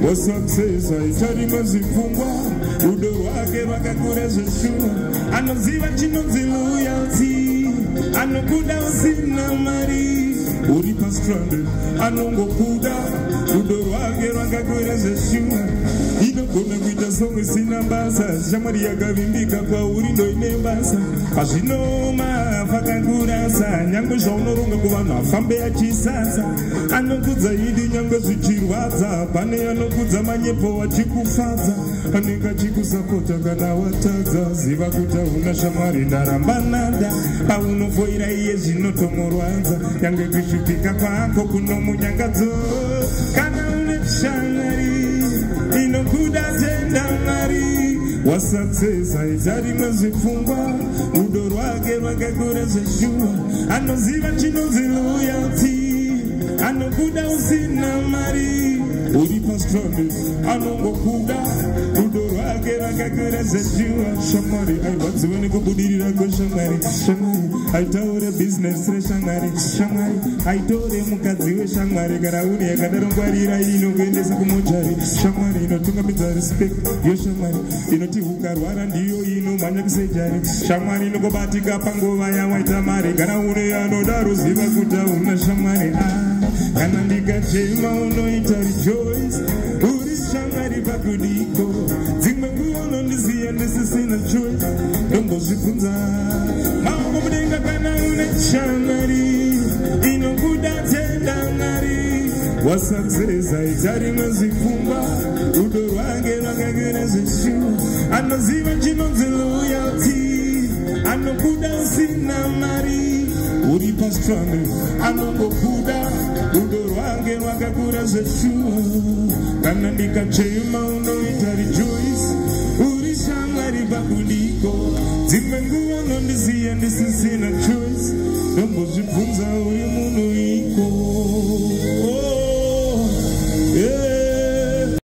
Wasuccess aita zvipfungwa, rudo rwake rwakakura zveshuwa. Anoziva chinonzi loyalty, anokuda usina mari. Uri pastrand, anongokuda, rudo rwake rwakakura zveshuwa. Inogona kuita song isina basa, shamwari yakavimbika kwauri ndoine basa. Hazvinoma fakakurasa, nyangwe zvaunoronga kuvanhu afambe achisasa. Anokudza idi nyangwe zvichirwadza, pane anokudza manyepo achikufadza, anenge achikusapota kana watadza. Ziva kuti hauna shamwari, ndaramba nada. Paunofoira iye zvinotomorwadza, nyangwe kushupika kwako kunomunyangadzo. Kana une shamwari inokuda, tenda Mwari. Wasuccess aita rimwe zvipfungwa, rudo rwake rwakakura zveshuwa. Anoziva chinonzi loyalty, anokuda usina mari. Uri pastrand, anongokuda, rudo rwake rwakakura zveshuwa. Shamwari airwadziwe nekubudirira kweshamwari, shamwari aitaure bhizinesi reshamwari, shamwari aitore mukadzi weshamwari. Kana une yakadaro, ngwarira, inokuendesa kumochari. Shamwari inotungamidza respect yeshamwari, inoti ukarwara ndiyo inomhanya kusurgery. Shamwari inokubatika panguva yawaita mari. Kana une anodaro, ziva kuti hauna shamwari. Ah, kana ndikachema unoita rejoice, uri shamwari pakudiko. Dzimwe nguva unondisiya ndisisina choice, ndombozvibvunza. Maoko mudenga kana une shamwari inokuda, tenda Mwari. Wasuccess aita rimwe zvipfungwa, rudo rwake rwakakura zveshuwa. Anoziva chinonzi loyalty, anokuda usina mari. Uri pastrand, anongokuda, rudo rwake rwakakura zveshuwa. Kana ndikachema unoita rejoice, uri shamwari pakudiko. Dzimwe nguva unondisiya ndisisina choice, ndombozvibvunza.